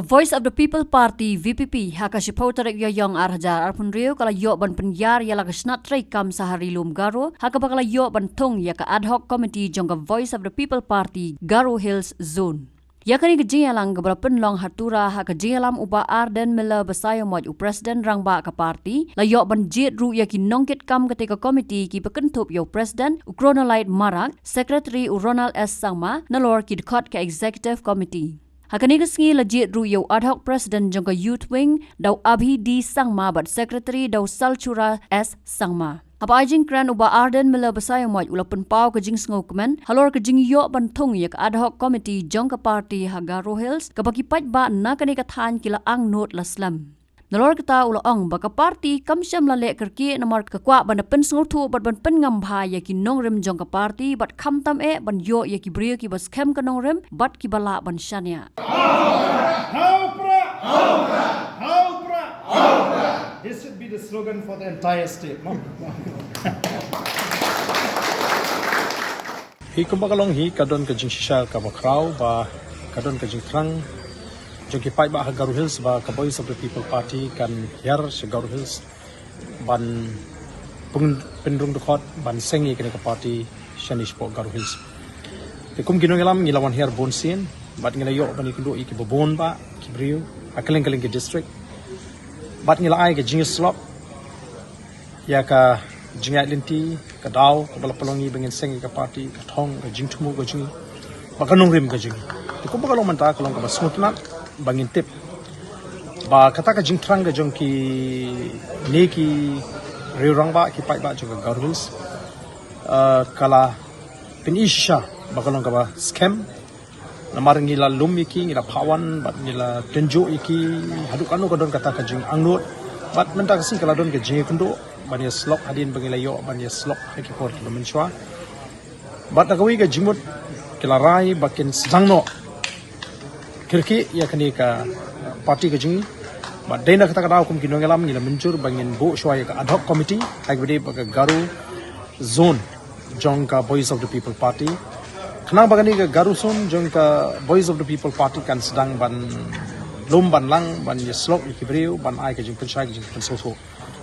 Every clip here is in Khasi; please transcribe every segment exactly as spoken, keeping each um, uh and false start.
Voice of the People Party, V P P, ha ka shiphew tarik Ïaïong ar hajar arphew hynriew ka la ïoh ban pynïar ïa la ka shnat treikam sha ha Ri Lum Garo, ha kaba ka la ïoh ban thung ïa ka ad hoc committee jong ka Voice of the People Party, Garo Hills Zone. Ïa kane ka jingïalang kaba la pynlong ha Tura ha ka jingïalam u Bah Ardent Miller Basaiawmoit, u President Rangbah ka party, la ïoh ban jied ruh ïa ki nongkitkam kata ka committee kiba kynthup ïa u President, u Chronolite Marak, Secretary u Ronald S Sangma, nalor ki dkhot ka Executive Committee. Ha kane ka sngi la jied ruh ïa u ad hoc President jong ka Youth Wing, da u Abhi D Sangma, bad Secretary da u Salchura S Sangma. Haba ai jingkren u Bah Ardent Miller Basaiawmoit u la pynpaw ka jingsngewkmen halor ka jingïoh ban thung ïa ka ad hoc committee jong ka party ha Garo Hills, kaba ki paidbah na kane ka thaiñ ki la angnud la slem. Nalor kata u la ong ba ka party kam shym la leh kyrkieh namar ka kwah ban da pynsngewthuh bad ban pynngam bha ïa ki nongrim jong ka party bad khamtam eh ban ïoh ïa ki briew kiba skhem ka nongrim bad kiba lah ban shaniah. Hau prah! Hau prah! Hau prah! This should be the slogan for the entire state, no? Hi kumba ka long hi ka don ka jingshisha kaba khraw ba ka don ka jingthrang jong ki paidbah ha Garo Hills ba ka Voice of the People Party kan hiar sha Garo Hills ban pyn-, pynrung dkhot ban seng ïa kane ka party shane shapoh Garo Hills. Te kum ki nongïalam ngi la wan hiar bun sien bad ngi la ïoh ban ïakynduh ïa kiba bun bah ki briew ha kylleng kylleng ki district. Bad ngi la ai ka jingïasyllok ïa ka jingïaid lynti, ka daw kaba la pynlong ïa ngi ba ngin seng ïa ka party, ka thong, ka jingthmu ka jong ngi, bad ka nongrim ka jong ngi. Te kumba ka long mynta ka long kaba sngewtynnat ba ngin tip ba kata ka jingthrang ka jong kine ki riew rangbah, ki paidbah jong ka Garo Hills, eh, ka la pyni shisha ba ka long kaba skhem. Namar ngi la lum ïa ki, ngi la phah wan bad ngi la tynjuh ïa ki haduh katno ka don kata ka jingangnud. Bad mynta ka sngi ka la don ka jingïakynduh ban ïasyllok hadien ba ngi la ïoh ban ïasyllok ha ki por kiba mynshuwa. Bad na kawei ka jingmut ki la rai ba kin sdang noh kyrkieh ïa kane ka party ka jong ngi. Bad dei na kata ka daw kum ki nongïalam ngi la mynjur ba ngin buh shuwa ïa ka ad hoc committee ha kaba ïadei bad ka Garo Zone jong ka Voice of the People Party. Khnang ba kane ka Garo Zone jong ka Voice of the People Party kan sdang ban lum ban lang, ban ïasyllok ïa ki briew, ban ai ka jingpynshai, ka jingpynsngewthuh.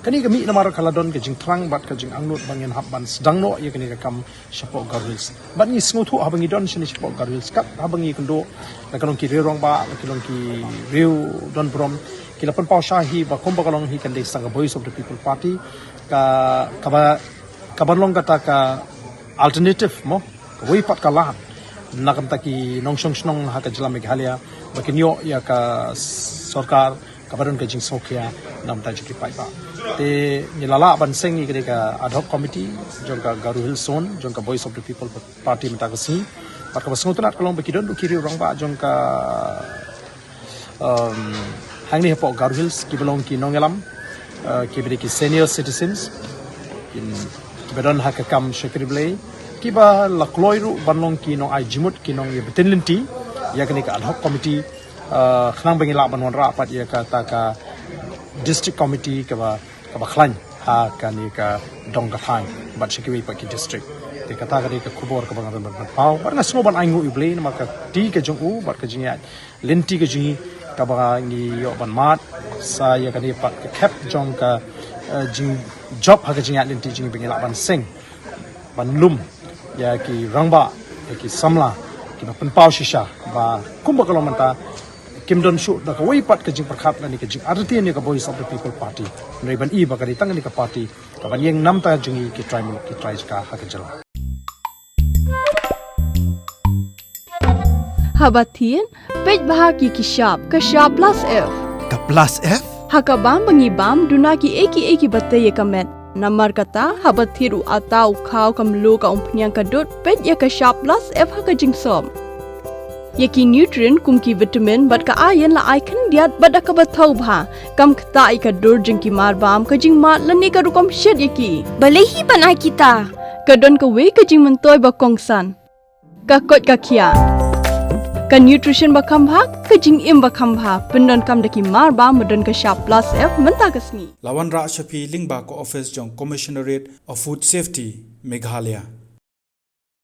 Kane ka mih namar ka la don ka jingthrang bad ka jingangnud ba ngin hap ban sdang noh ïa kane ka kam shapoh Garo Hills. Bad ngi sngewthuh haba ngi don shane shapoh Garo Hills, kat haba ngi ïakynduh, la ki long ki riew rangbah, la ki long ki riew donburom, ki la pynpaw sha hi ba kumba ka long hi kan dei sa ka Voice of the People Party, ka, kaba, kaba long kata ka alternative mo, kawei pat ka lad na ka bynta ki nongshong shnong ha ka jylla Meghalaya ba kin ïoh ïa ka sorkar kaba don ka jingsngewkhia na ka bynta jong ki paidbah. Te ngi la lah ban seng ïa kane ka ad hoc committee jong ka Garo Hills Zone jong ka Voice of the People Party mynta ka sngi. Bad kaba sngewtynnat ka long ba ki don ruh ki riew rangbah jong ka, um, hangne hapoh Garo Hills kiba long ki nongïalam, uh, kiba dei ki senior citizens, kin, kiba don ha ka kam shakri blei, kiba la kloi ruh ban long ki nongai jingmut, ki nongïabynta lynti ïa kane ka ad hoc committee, uh, khnang ba ngin lah ban wanrah pat ïa kata ka district committee kaba, kaba khlaiñ ha kane ka dong ka thaiñ bad sha kiwei pat ki district. Te kata ka dei ka khubor kaba nga don ban pynpaw. Bad nga sngew ban ainguh ïa U Blei namar ka kti ka jong u bad ka jingïaid lynti ka jong ngi kaba ngi ïoh ban mad sa ïa kane pat ka khep jong ka, eh, jingjop ha ka jingïaid lynti jong ngi ba ngi lah ban seng ban lum ïa ki rangbah, ïa ki samla kiba pynpaw shisha ba kumba ka long mynta kim don shuh da kawei pat ka jingpyrkhat lane ka jingartatien ïa ka Voice of the People Party. Hynrei ban i ba ka dei tang kane ka party kaban ïeng na ka bynta jong ngi ki trai muluk ki trai jaka ha ka jylla. Haba thied, peit bha ïa ki shap, ka shap plus F. Ka plus F? Ha ka bam ba ngi bam, duna kiei kiei kiba tei ïa ka met. Namar kata, haba thied u atta, u khaw, ka mluh, ka umphniang, ka dud, peit ïa ka shap plus F ha ka jingsop. Ïa ki nutrient kum ki vitamin bad ka iron la ai khyndiat bad da kaba thaw bha. Kam ktah ïa ka dur jong ki marbam, ka jingmad lane ka rukom shet ïa ki. Balei hi ban ai kita? Ka don kawei ka jingmyntoi ba kongsan. Ka koit ka khiah. Ka nutrition ba kham bha, ka jingim ba kham bha. Pyndonkam da ki marbam ba don ka shap plus F mynta ka sngi. La wanrah sha phi lyngba ka office jong Commissionerate of Food Safety, Meghalaya.